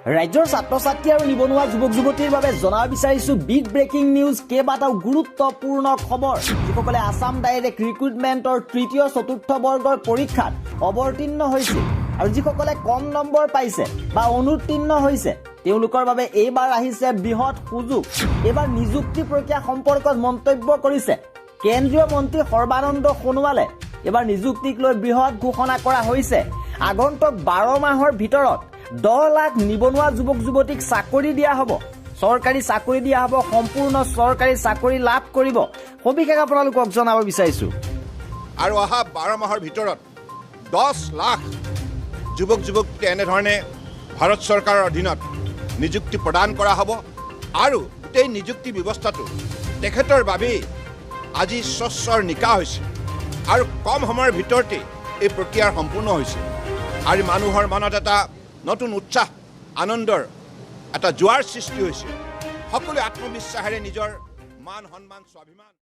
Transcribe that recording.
ৰাজ্যৰ ছাত্ৰ ছাত্ৰী আৰু নিবনুৱা যুৱক যুৱতীৰ বাবে জনাব বিচাৰিছো বিগ ব্ৰেকিং নিউজ। কেইবাটাও গুৰুত্বপূৰ্ণ খবৰ। যিসকলে আছাম ডাইৰেক্ট ৰিক্ৰুইটমেণ্টৰ তৃতীয়, চতুৰ্থ বৰ্গৰ পৰীক্ষাত অৱতীৰ্ণ হৈছিল আৰু যিসকলে কম নম্বৰ পাইছে বা অনুত্তীৰ্ণ হৈছে, তেওঁলোকৰ বাবে এইবাৰ আহিছে বৃহৎ সুযোগ। এইবাৰ নিযুক্তি প্ৰক্ৰিয়া সম্পৰ্কত মন্তব্য কৰিছে কেন্দ্ৰীয় মন্ত্ৰী সৰ্বানন্দ সোণোৱালে। এইবাৰ নিযুক্তিক লৈ বৃহৎ ঘোষণা কৰা হৈছে। আগন্তুক 12 মাহৰ ভিতৰত 10 লাখ নিবনুৱা যুৱক যুৱতীক চাকৰি দিয়া হ'ব, চৰকাৰী চাকৰি দিয়া হ'ব, সম্পূৰ্ণ চৰকাৰী চাকৰি লাভ কৰিব। সবিশেষ আপোনালোকক জনাব বিচাৰিছো। আৰু অহা 12 মাহৰ ভিতৰত 10 লাখ যুৱক যুৱতীক এনেধৰণে ভাৰত চৰকাৰৰ অধীনত নিযুক্তি প্ৰদান কৰা হ'ব। আৰু গোটেই নিযুক্তি ব্যৱস্থাটো তেখেতৰ বাবেই আজি স্বচ্ছৰ নিকা হৈছে আৰু কম সময়ৰ ভিতৰতেই এই প্ৰক্ৰিয়া সম্পূৰ্ণ হৈছে আৰু মানুহৰ মনত এটা নতুন উৎসাহ, আনন্দৰ এটা জোৱাৰ সৃষ্টি হৈছে। সকলোৱে আত্মবিশ্বাসেৰে নিজৰ মান সন্মান, স্বাভিমান